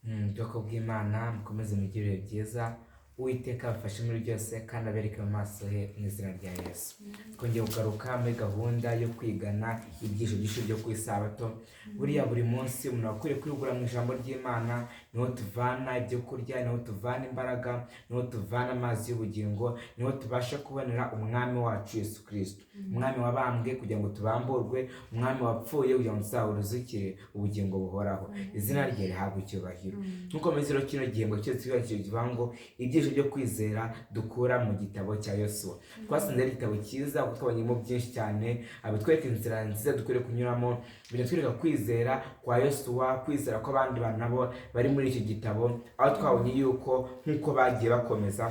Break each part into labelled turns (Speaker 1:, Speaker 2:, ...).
Speaker 1: Ubwoko bw'Imana, mukomeze mugire ibihe byiza. Uwiteka abafashe muri byose kandi abereke mu maso he, mu izina rya Yesu. Twongeye kugaruka muri gahunda yo kwigana ibyigisho byinshi byo ku isabato. Buriya buri munsi umuntu akwiriye kwihugura mu ijambo ry'Imana. Niho tuvana ibyo kurya, niho tuvana imbaraga, niho tuvana amazi y'ubugingo, niho tubasha kubonera Umwami wacu Yesu Kirisito, Umwami wabambwe kugira ngo tubamburwe, Umwami wapfuye kugira ngo tuzahuruzukire ubugingo buhoraho. Izina rye rihabwa icyubahiro. Nk'uko mubizi rero, kino gihembwe cyose kivuga ngo ibyigisho byo kwizera dukura mu gitabo cya Yosuwa. Twasanze ari igitabo cyiza kuko twabonyemo byinshi cyane bitwereka inzira nziza dukwiriye kunyuramo, binatwereka kwizera kwa Yosuwa, kwizera kw'abandi bantu nabo bari muri icyo gitabo, aho twabonye yuko nk'uko bagiye bakomeza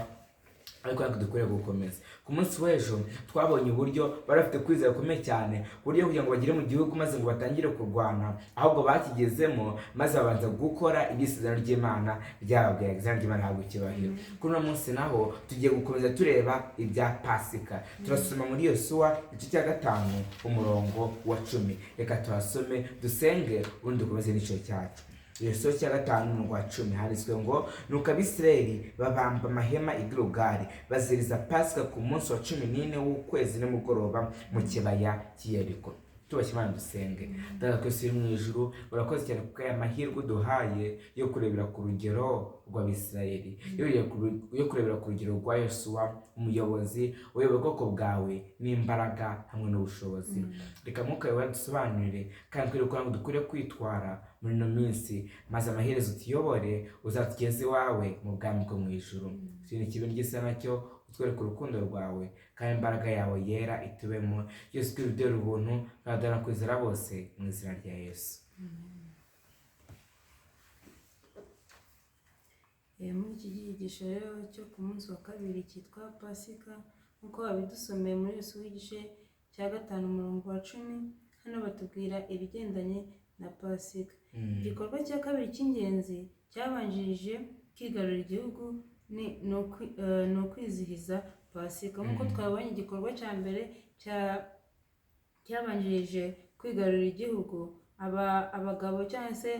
Speaker 1: ariko natwe dukwiriye gukomeza. Ku munsi w'ejo twabonye uburyo bari bafite kwizera gukomeye cyane, ku buryo kugira ngo bagere mu gihugu maze ngo batangire kurwana, ahubwo bakigezemo maze babanza gukora iby'isezerano ry'Imana ryababwiraga. Izina ry'Imana rihabwa icyubahiro. Kuri uno munsi naho tugiye gukomeza tureba ibya Pasika. Turasoma muri Yosuwa igice cya 5, umurongo wa 10. Reka tuhasome, dusenge, ubundi dukomeze n'igice cyacu. Yosuwa cya 5, umurongo wa 10, handitswe ngo: "Nuko Abisirayeli babamba amahema i Gilugali, baziriza Pasika ku munsi wa 14 w'ukwezi nimugoroba mu kibaya cy'i Yeriko." Tubashye Imana, dusenge. Data twese uri mu ijuru, urakoze cyane kuko aya mahirwe uduhaye yo kurebera ku rugero rw'Abisirayeli, yo kurebera ku rugero rwa Yosuwa, umuyobozi uyobora ubwoko bwawe n'imbaraga hamwe n'ubushobozi. Reka Mwuka wawe dusobanurire kandi twereke uko dukwiriye kwitwara muri ino minsi, maze amaherezo utuyobore, uzatugeze iwawe mu bwami bwo mu ijuru. Ikintu kibi gisa nacyo, utwereke urukundo rwawe kandi imbaraga yawe yera itubemo. Byose twibidera ubuntu kandi kwizera bose, mu izina rya Yesu.
Speaker 2: Muri iki cyigisho rero cyo ku munsi wa kabiri cyitwa Pasika, nk'uko babidusomeye muri Yosuwa igice cya 5, umurongo wa 10, hano batubwira ibigendanye na Pasika. Igikorwa cya kabiri cy'ingenzi cyabanjirije kwigarurira igihugu ni ukwizihiza Pasika. Nk'uko twabonye igikorwa cya mbere cyabanjirije kwigarurira igihugu, abagabo cyangwa se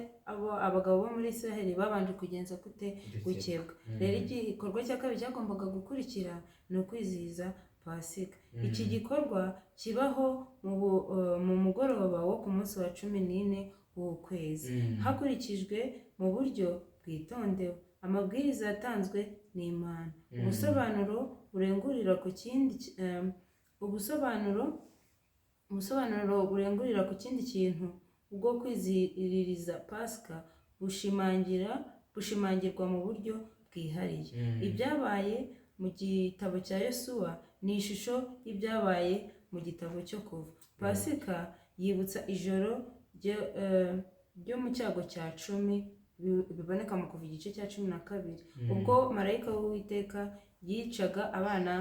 Speaker 2: abagabo bo muri Israheli babanje kugenza gute? Gukebwa. Rero igikorwa cya kabiri cyagombaga gukurikira ni ukwizihiza Pasika. Iki gikorwa kibaho mu mugoroba wo ku munsi wa 14 w'ukwezi, hakurikijwe mu buryo bwitondewe amabwiriza yatanzwe n'Imana. Ubusobanuro burengurira ku kindi ubusobanuro burengurira ku kindi kintu bwo kwizihiriza Pasika bushimangirwa mu buryo bwihariye. Ibyabaye mu gitabo cya Yosuwa ni ishusho y'ibyabaye mu gitabo cyo Kuva. Pasika yibutsa ijoro ryo mu cyago cya 10 biboneka mu Kuva igice cya 12, ubwo marayika w'Uwiteka yicaga abana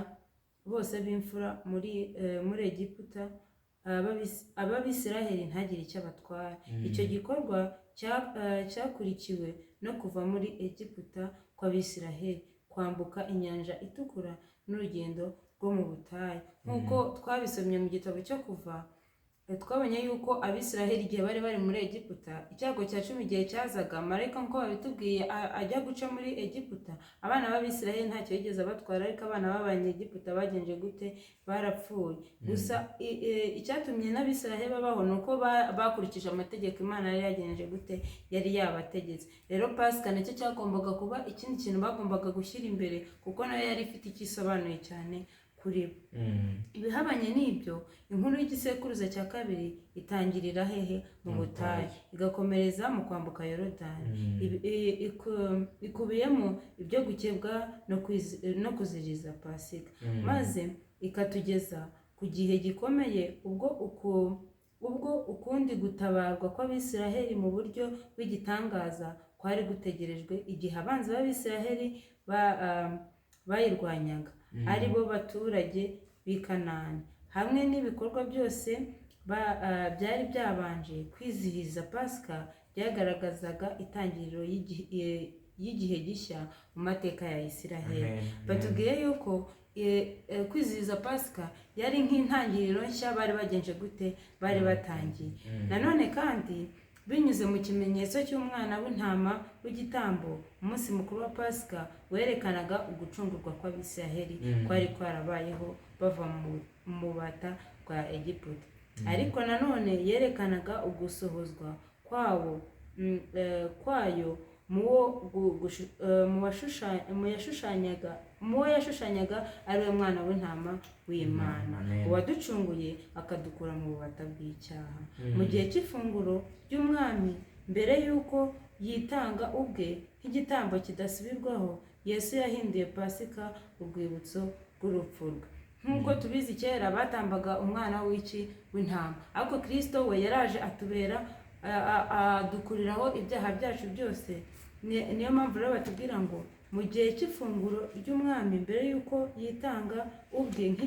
Speaker 2: bose b'imfura muri Egiputa, ab'Abisiraheli ntagire icyo abatwara. Icyo gikorwa cyakurikiwe no kuva muri Egiputa kw'Abisiraheli, kwambuka Inyanja Itukura n'urugendo rwo mu butayu. Nk'uko twabisomye mu gitabo cyo Kuva, twabonye yuko Abisiraheli igihe bari bari muri Egiputa, icyago cya 10 igihe cyazaga, marayika nk'uko babitubwiye ajya guca muri Egiputa, abana b'Abisiraheli ntacyo yigeze abatwara, ariko abana b'Abanyegiputa bagenje gute? Barapfuye. Gusa icyatumye n'Abisiraheli babaho ni uko bakurikije amategeko Imana yari yagenje gute? Yari yabategetse. Rero Pasika nicyo cyagombaga kuba ikindi kintu bagombaga gushyira imbere, kuko nayo yari ifite icyo isobanuye cyane kuri bo. Ibihabanye n'ibyo, inkuru y'igisekuruza cya kabiri itangirira hehe? Mu butayu, igakomereza mu kwambuka Yorodani. Ikubiyemo ibyo gukebwa no kuziriza Pasika, maze ikatugeza ku gihe gikomeye ubwo ukundi gutabarwa kw'Abisiraheli mu buryo bw'igitangaza kwari gutegerejwe, igihe abanzi b'Abisiraheli bayirwanyaga, ari bo baturage b'i Kanani. Hamwe n'ibikorwa byose byari byabanje, kwizihiza Pasika byagaragazaga itangiriro y'igihe gishya mu mateka ya Isiraheli.
Speaker 1: Amen.
Speaker 2: Batubwiye yuko kwizihiza Pasika yari nk'intangiriro nshya bari bagenje gute? Bari batangiye. Nanone kandi Binyuze mu kimenyetso cy'umwana w'intama w'igitambo, umunsi mukuru wa Pasika werekanaga ugucungurwa kw'Abisiraheli kwari kwarabayeho bava mu bubata bwa Egiputa. Ariko nanone yerekanaga ugusohozwa kwawo kwayo mu wo gu- gushu- eh, mu washusha- mu yashushanyaga mu wo yashushanyaga, ari we mwana w'intama w'Imana,
Speaker 1: Amen.
Speaker 2: uwaducunguye akadukura mu bubata bw'icyaha. Mu gihe cy'ifunguro ry'Umwami, mbere y'uko yitanga ubwe nk'igitambo kidasubirwaho, Yesu yahinduye Pasika urwibutso rw'urupfu rwe. Nk'uko tubizi, kera batambaga umwana w'iki? W'intama. Ariko Kirisito we yaraje atubera adukuriraho ibyaha byacu byose. Niyo mpamvu rero batubwira ngo mu gihe cy'ifunguro ry'Umwami, mbere y'uko yitanga ubwe nk'igi